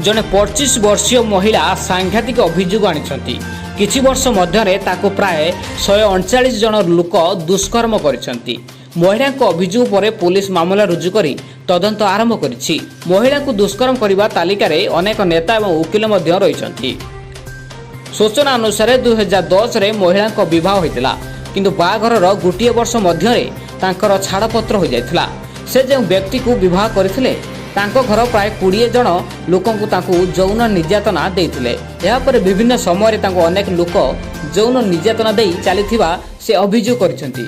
ଜଣେ 25 ବର୍ଷୀୟ ମହିଳା ସାଂଘାତିକ ଅଭିଯୋଗ ଆଣିଛନ୍ତି। କିଛି ବର୍ଷ ମଧ୍ୟରେ ତାଙ୍କୁ ପ୍ରାୟ 139 ଜଣ ଲୋକ ଦୁଷ୍କର୍ମ କରିଛନ୍ତି। ମହିଳାଙ୍କ ଅଭିଯୋଗ ପରେ ପୋଲିସ ମାମଲା ରୁଜୁ କରି ତଦନ୍ତ ଆରମ୍ଭ କରିଛି। ମହିଳାଙ୍କୁ ଦୁଷ୍କର୍ମ କରିବା ତାଲିକାରେ ଅନେକ ନେତା ଏବଂ ଓକିଲ ମଧ୍ୟ ରହିଛନ୍ତି। ସୂଚନା ଅନୁସାରେ, 2010ରେ ମହିଳାଙ୍କ ବିବାହ ହୋଇଥିଲା, କିନ୍ତୁ ବାହାଘରର ଗୋଟିଏ ବର୍ଷ ମଧ୍ୟରେ ତାଙ୍କର ଛାଡ଼ପତ୍ର ହୋଇଯାଇଥିଲା। ସେ ଯେଉଁ ବ୍ୟକ୍ତିକୁ ବିବାହ କରିଥିଲେ, ତାଙ୍କ ଘର ପ୍ରାୟ 20 ଜଣ ଲୋକଙ୍କୁ ତାଙ୍କୁ ଯୌନ ନିର୍ଯାତନା ଦେଇଥିଲେ। ଏହାପରେ ବିଭିନ୍ନ ସମୟରେ ତାଙ୍କୁ ଅନେକ ଲୋକ ଯୌନ ନିର୍ଯାତନା ଦେଇ ଚାଲିଥିବା ସେ ଅଭିଯୋଗ କରିଛନ୍ତି।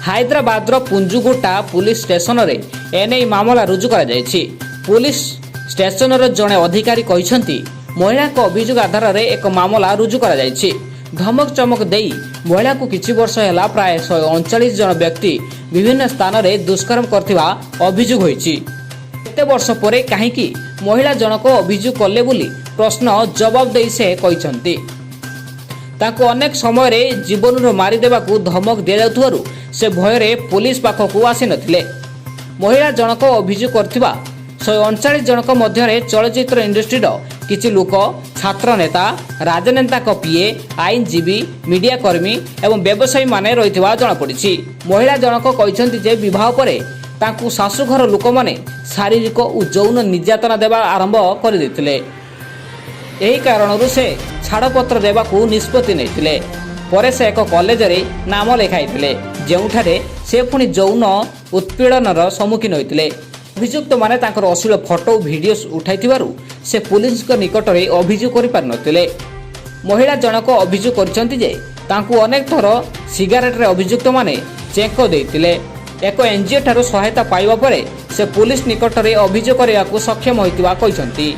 ହାଇଦ୍ରାବାଦର ପୁଞ୍ଜୁଗୁଟା ପୁଲିସ ଷ୍ଟେସନରେ ଏନେଇ ମାମଲା ରୁଜୁ କରାଯାଇଛି। ପୁଲିସ ଷ୍ଟେସନର ଜଣେ ଅଧିକାରୀ କହିଛନ୍ତି, ମହିଳାଙ୍କ ଅଭିଯୋଗ ଆଧାରରେ ଏକ ମାମଲା ରୁଜୁ କରାଯାଇଛି। ଧମକ ଚମକ ଦେଇ ମହିଳାଙ୍କୁ କିଛି ବର୍ଷ ହେଲା ପ୍ରାୟ 139 ଜଣ ବ୍ୟକ୍ତି ବିଭିନ୍ନ ସ୍ଥାନରେ ଦୁଷ୍କର୍ମ କରିଥିବା ଅଭିଯୋଗ ହୋଇଛି। ଏତେ ବର୍ଷ ପରେ କାହିଁକି ମହିଳା ଜଣକ ଅଭିଯୋଗ କଲେ ବୋଲି ପ୍ରଶ୍ନ ଜବାବ ଦେଇ ସେ କହିଛନ୍ତି, ତାଙ୍କୁ ଅନେକ ସମୟରେ ଜୀବନରୁ ମାରିଦେବାକୁ ଧମକ ଦିଆଯାଉଥିବାରୁ ସେ ଭୟରେ ପୋଲିସ ପାଖକୁ ଆସିନଥିଲେ। ମହିଳା ଜଣକ ଅଭିଯୋଗ କରିଥିବା 139 ଜଣଙ୍କ ମଧ୍ୟରେ ଚଳଚ୍ଚିତ୍ର ଇଣ୍ଡଷ୍ଟ୍ରିର କିଛି ଲୋକ, ଛାତ୍ର ନେତା, ରାଜନେତାଙ୍କ ପିଏ, ଆଇନଜୀବୀ, ମିଡିଆ କର୍ମୀ ଏବଂ ବ୍ୟବସାୟୀମାନେ ରହିଥିବା ଜଣାପଡ଼ିଛି। ମହିଳା ଜଣକ କହିଛନ୍ତି ଯେ ବିବାହ ପରେ ତାଙ୍କୁ ଶାଶୁଘର ଲୋକମାନେ ଶାରୀରିକ ଓ ଯୌନ ନିର୍ଯାତନା ଦେବା ଆରମ୍ଭ କରିଦେଇଥିଲେ। ଏହି କାରଣରୁ ସେ ଛାଡ଼ପତ୍ର ଦେବାକୁ ନିଷ୍ପତ୍ତି ନେଇଥିଲେ। ପରେ ସେ ଏକ କଲେଜରେ ନାମ ଲେଖାଇଥିଲେ, ଯେଉଁଠାରେ ସେ ପୁଣି ଯୌନ ଉତ୍ପୀଡ଼ନର ସମ୍ମୁଖୀନ ହୋଇଥିଲେ। ଅଭିଯୁକ୍ତମାନେ ତାଙ୍କର ଅଶ୍ଳୀଳ ଫଟୋ ଓ ଭିଡ଼ିଓ ଉଠାଇଥିବାରୁ ସେ ପୋଲିସଙ୍କ ନିକଟରେ ଅଭିଯୋଗ କରିପାରିନଥିଲେ। ମହିଳା ଜଣକ ଅଭିଯୋଗ କରିଛନ୍ତି ଯେ ତାଙ୍କୁ ଅନେକ ଥର ସିଗାରେଟରେ ଅଭିଯୁକ୍ତମାନେ ଚେଙ୍କ ଦେଇଥିଲେ। ଏକ ଏନ୍ଜିଓ ଠାରୁ ସହାୟତା ପାଇବା ପରେ ସେ ପୋଲିସ ନିକଟରେ ଅଭିଯୋଗ କରିବାକୁ ସକ୍ଷମ ହୋଇଥିବା କହିଛନ୍ତି।